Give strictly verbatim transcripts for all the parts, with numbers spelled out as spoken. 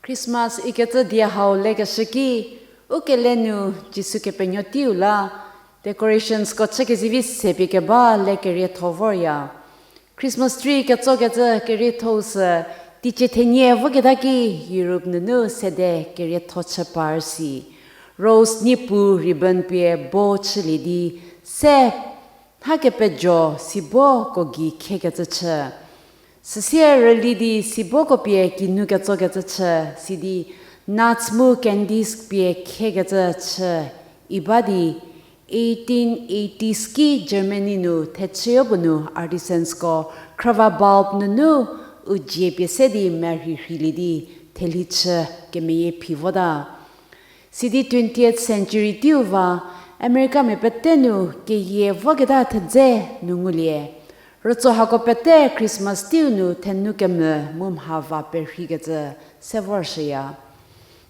Christmas ikecü die hau lekeshü ki, u kele nu Jisu Kepenuo teiu la, decorationsko chü kezivi se pie keba le kerietho vorya. Christmas tree ketsokecü keriethou sü, teicie thenie voketa ki Europe nunu sede kerietho chü par si. Rose niepu ribbon pie bo chülie di, se, nha kepejo siboko gei khiekecü chü. Süsie rüli di siboko pie kinu ketsokecü chü, sidi nuts mu candies pie khiekecü chü, iba di eighteen eighties ki Germany nu thechüyo puo nu artisansko khrüva bulb nunu u dzie pie se di merhirhilie di thelhi chü kemeyie phi vota. Sidi twentieth century teiu va, Americamia pete nu keyie voketa thedze nu ngulie. Rütso hako pete Christmas teiu nu thenu kemvü mu mha va perhikecü se vorshüya.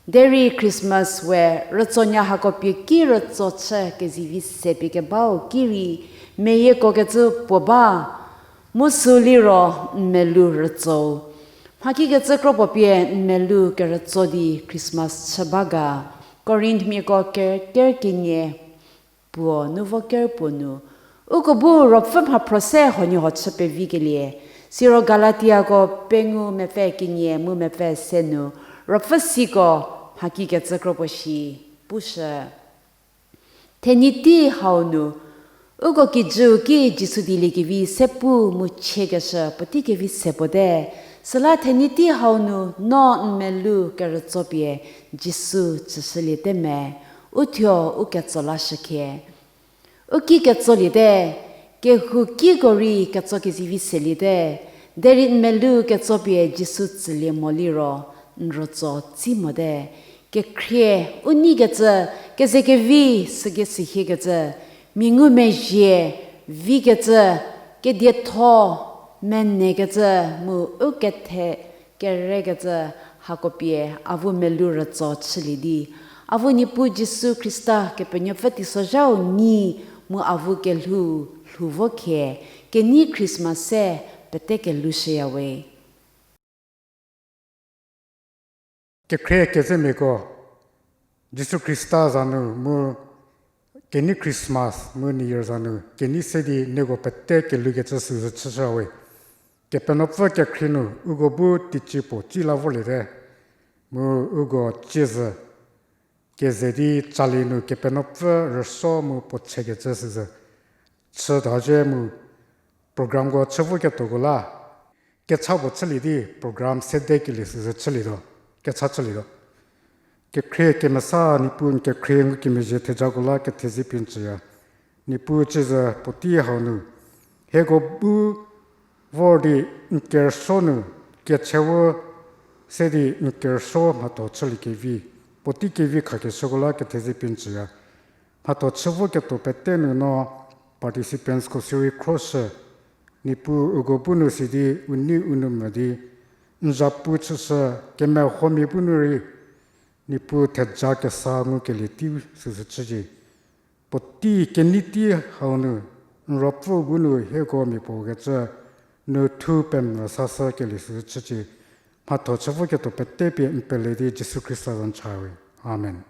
Derei Christmas we rütsonya hako pie ki rütso chü kezivi se pie kebau ki rei meyiekokecü puo ba, mu sü liro n melou rütsou. Mhakikecü kro puo pie n melou kerütso di Christmas chü ba ga. Korinthmiako ker, ker kenie puo nu vo ker puo nu, uko bu ruopfü mhaphro se huoniehuo chü pevikelie. Siro Galatiako pengou mepfü kenie mu mepfü se nu, ruopfü siko mhakikecü kro puo shi pushü. Thenyitei hau nu, uko kijüu ki Jisu dieliekevi se pu mu chiekeshü puotei kevi se puo te. Süla thenyitei hau nu no n melou kerütso pie Jisu tsüshüliete me, uthuo u ketso lashükhie. U ki ketsoliete, kehou kiko rei ketso kezivi seliete, derei n melou ketso pie Jisu tsülie mo liro, n rütso tsi mote. Kekhrie, u neikecü, kezekevi, sügei sühiekecü, mia ngumezhie, vikecü, kedietho, menekecü, mu u kethe, kerekecü, hako pie, avu melou rütso chülie di. Avu Niepuu Jisu Khrista Kepenuopfü teisozhau nyi mu avu kelhou lhou vo khie, kenei Christmas se pete kelhoushüya we. Kekhrie kezemiako, Jisu Khrista za nu mu kenei Christmas mu New Year za nu kenei se di nieko pete kelhoukecü süu chüshüya we. Kepenuopfü kekhrie nu uko bu teicie puo ci la vorliete, mu uko ciezü keze di tsali nu Kepenuopfü rüsuo mu puo chekecü süu chüta zhie mu programko chü voketuoko la kecha puo chülie di program sedekelie süu chülietuo, kecha chülietuo. Kekhrie kemesa Niepuu n kekhrie ngukemezhie thejako la kethezie pie n tsüya. Niepuu ciezü puotei hau nu hieko bu vor di n kerüsuo nu kechevo se di n kerüsuo mhatho chüliekevi, puotei kevi khakeshüko la kethezie pie n tsüya. Mhatho chü voketuo pete nu no participantsko sirei khroshü, Niepuu uko bu nu sidi u nei u nou mvü di n zapu chüshü, kemehomia bu nu rei Niepuu theja kesa ngukelie tei süu chücie. Puotei kenei tei hau nu n ruopfü bu nu hieko mia puo kecü nu thu pemvü sashükelie süu chücie. Mhatho chü voketuo pete pie n pele di Jisu Khrista za n cha we. Amen.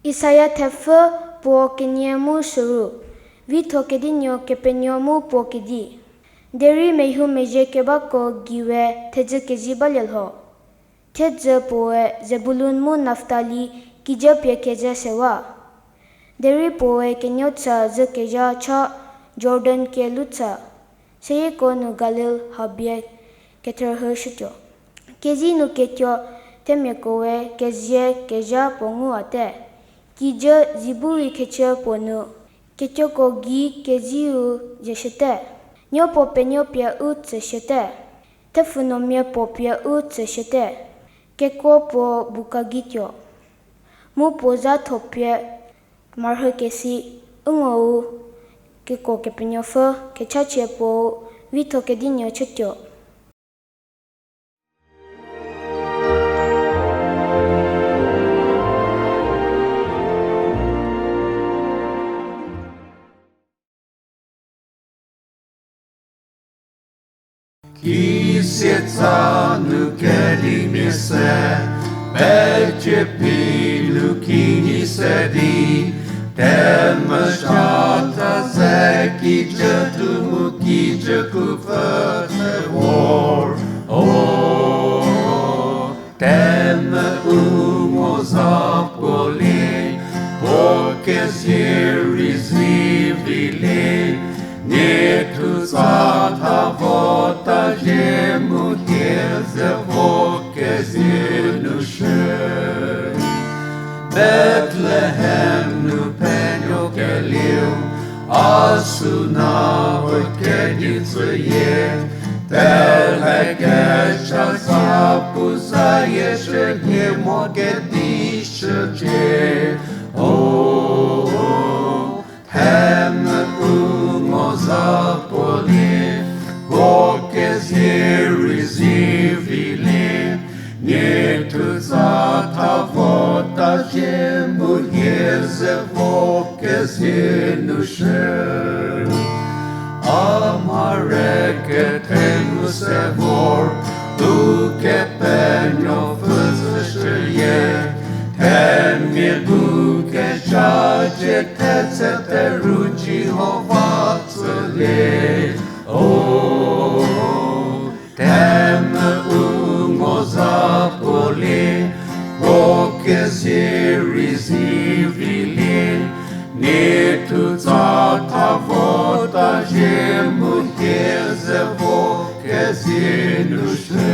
Isaia thepfü puo kenie mu süru, Vitho Kedinuo kepenuo mu puo kedi. Derei mehoumezhie kebako gei we thedzü kezie balie lho. Thiedzü puoe Zebulun mu Naftali kijü pie keze sewa. Derei puoe kenuo tsa zhü kezha cha Jordan kelutsa, seyieko nu Galil habie ketherhü shütuo. Kezi nu ketuo themiakoe kezie kezha puo nguwate. Kijü ziburei khechü puo nu, ketuoko gei keziu zeshüte. Nuo puo penuo pie u tsüshüte. Thepfunuomia puo pie u tsüshüte. Kekuo puo bu kagituo. Mu puo za tho pie marhükesi, u ngou kekuo kepenuopfü kechachie puo Vitho Kedinuo chütuo. Kisietsa nu kelimia se, pecie phi nu kinyi se di, temesha tha ze kijü thu mu kijü kupfü se vor. O, teme u mo za puo lie, puo kezie rei zivi lie, nie thu tsa tha vota zhie mu hie ze vo kezie nu shü. Bethlehem nu penuo kelieu, a sü na vo kedi tsüyie, telhe kecha za pu zayie shühie mo kedi shücie. O, theme u mo za puo lie, puo kezie rei zivi lie, nie thu tsa tha vota zhie mu hie ze vo kezie nu shü. A mhare kethengu se vor, Ukepenuopfü tsüshüyie, themia bu kecha cie thetse theru Jihova tsülie. O, theme u mo za puo lie, puo kezie rei zivi lie, nie thu tsa tha vota zhie mu hie ze vo kezie nu shü.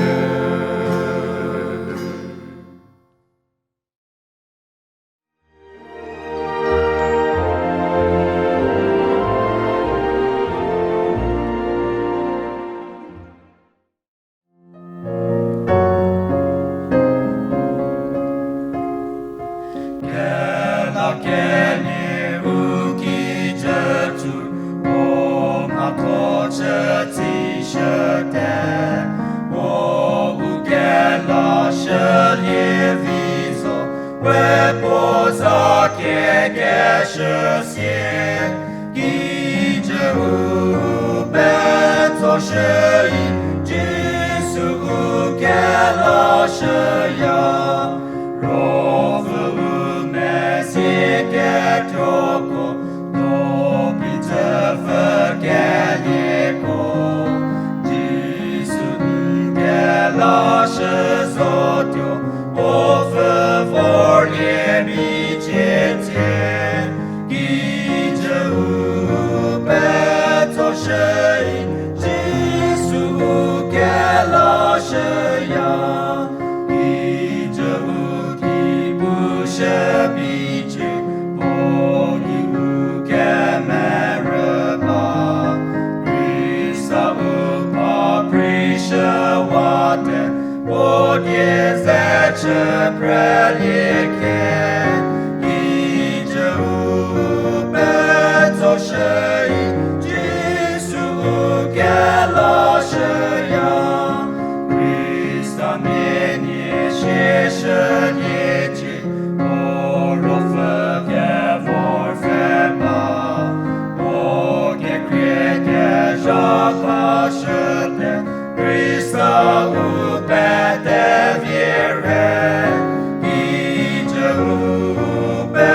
Kela kenie u kijü tsu, puo mhatho chü tsishüte, puo u kela shülie vi zo, we puo za kekeshü sie. Kijü u petsoshüi, Jisu u kelashüya. Ruopfü u mesie ketuoko, do phi tsüpfü kelieko, Jisu n kelashü zotuo, puo pfü vorlie michie tsie. Kijü u petsoshüi, Jisu u kelashüya. Kijü u ki pushü bicie, puo ki u kemerü ba. Khrista u pha prishüwate, puo die ze chü prelie khe. Kijü u petsoshüi, Jisu u kelashüya. Khristamia nie sieshüliecie, puo ruopfü kevor pfhe ba. Puo kekhrie kezha khashüte, Khrista u pete vie rhe. Kijü u pe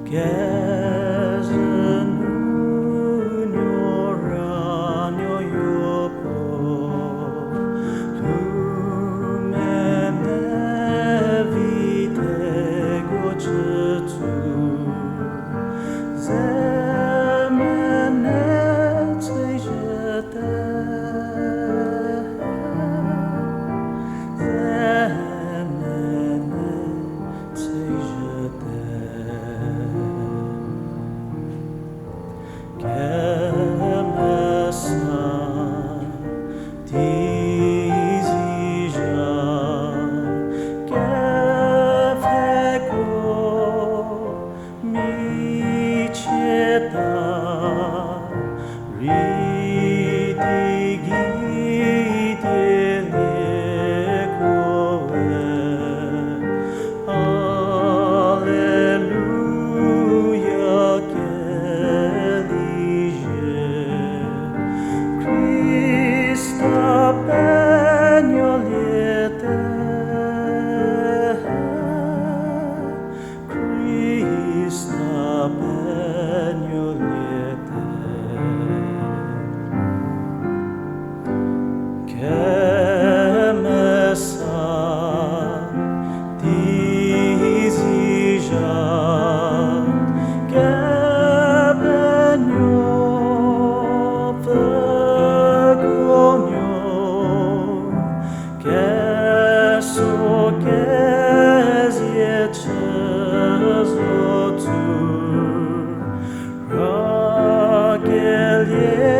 Kezhü nu nuo ra nuo yopuo, thumene vi thegu chütsu, zemene chüzhüte, zemene chüzhüte. Kemesa di zizha kepfheko michie ta rei di gei dielieko we. Alleluia, kelizhie, Khrista penuoliete. Khrista penuoliete. Kemesa di zizha kepenuopfü kuonuo keso kezie chü zo tsü, ra kelie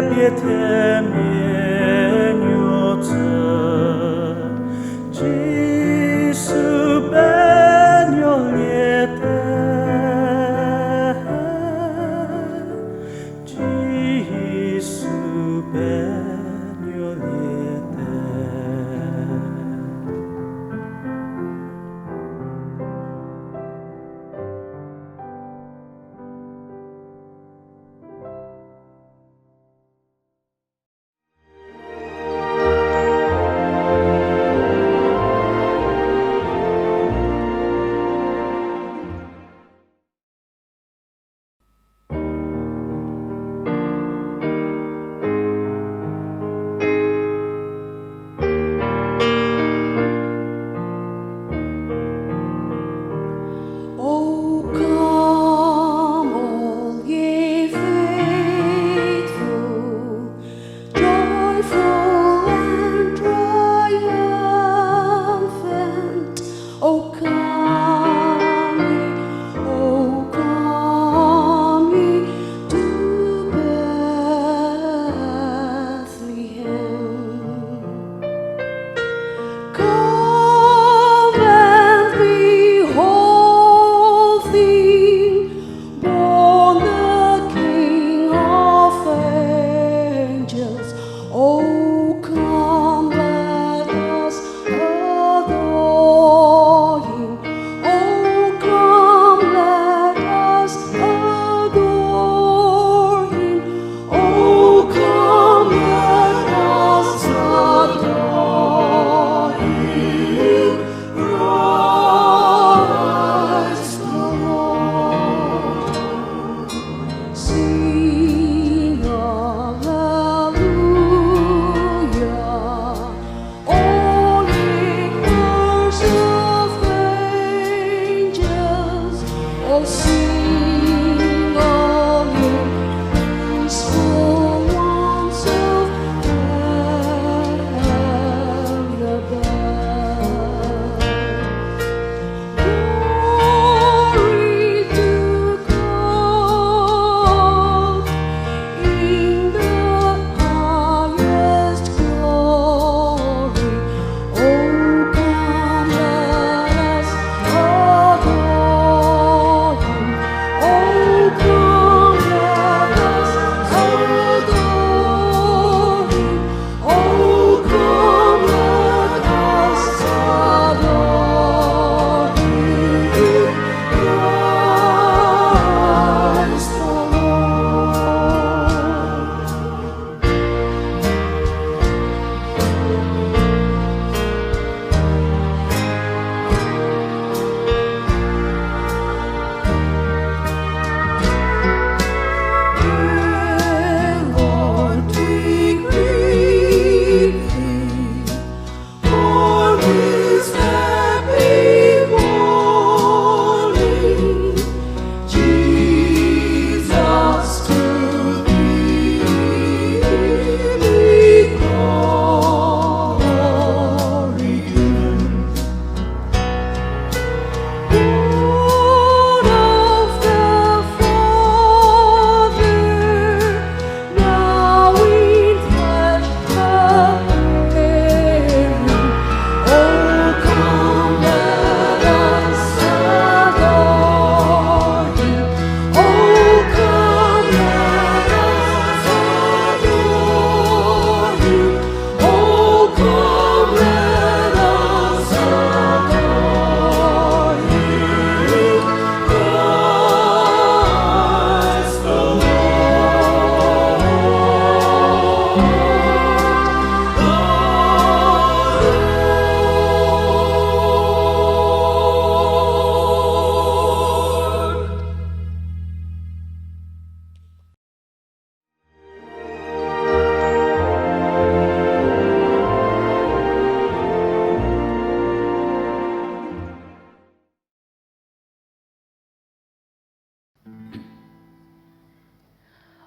pie themia nuo tsü, Jisu penuoliete. Jisu penuoliete. O come, all ye faithful, joyful and triumphant, O come ye, O come ye to Bethlehem. Come and behold the King, born the King of angels. Oh, come, let us adore him. Oh, come, let us adore him. Oh, come, let us adore him. Praise the Lord. Sing hallelujah, all ye choirs of angels, all sing, all ye peaceful ones of heaven above. Glory to God in the highest glory. Oh, come, let us adore him.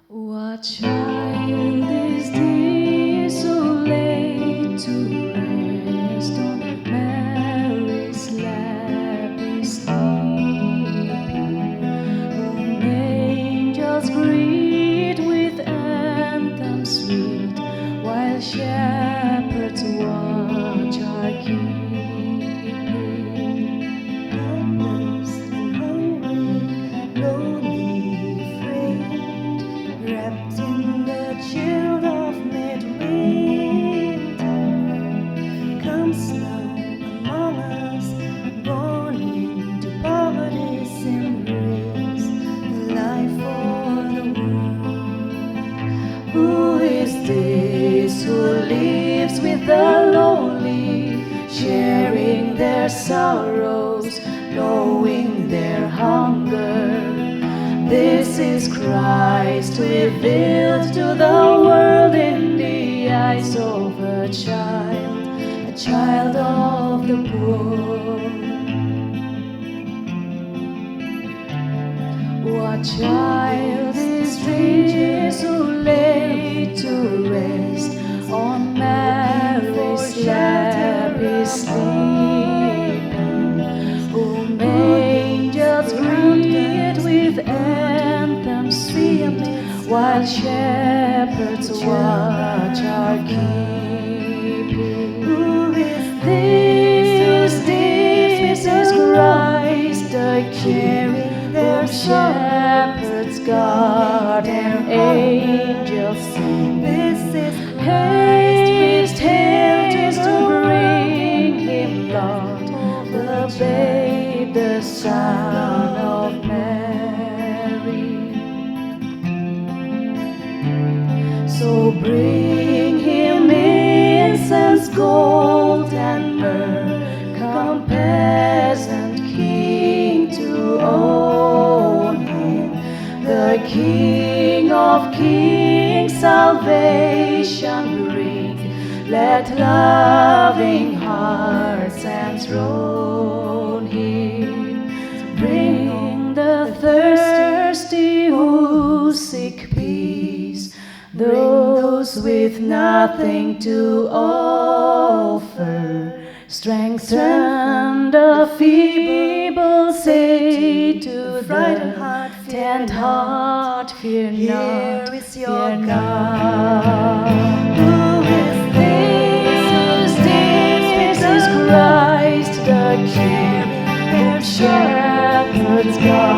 What child is this who laid to rest on Mary's lap is sleeping, whom angels greet with anthems sweet, while shepherds watch are keeping? Helpless and hungry, lonely, afraid, wrapped in the chill of midwinter, comes now among us, born into poverty's embrace, the life for the world. Who is this who lives with the lowly, sharing their sorrows, knowing their hunger? This is Christ revealed to the world in the eyes of a child, a child of the poor. What child is this who laid to rest on Mary's lap is sleeping, whom angels greet with anthems sweet, while shepherds watch are keeping? Who is this? This is Christ, the King, whom shepherds guard and angels sing. This is Christ, haste, haste to bring him, Lord, the babe, the Son of Mary. So bring him incense, gold, and myrrh, come, peasant king, to own him, the King of kings, salvation bring. Let loving hearts enthrone him. Bring the thirsty who seek peace, those with nothing to offer. Strengthen the feeble, say to the frightened heart, "Fear not, fear not." Here is your God. Who is this? This is Christ the King, whom shepherds guard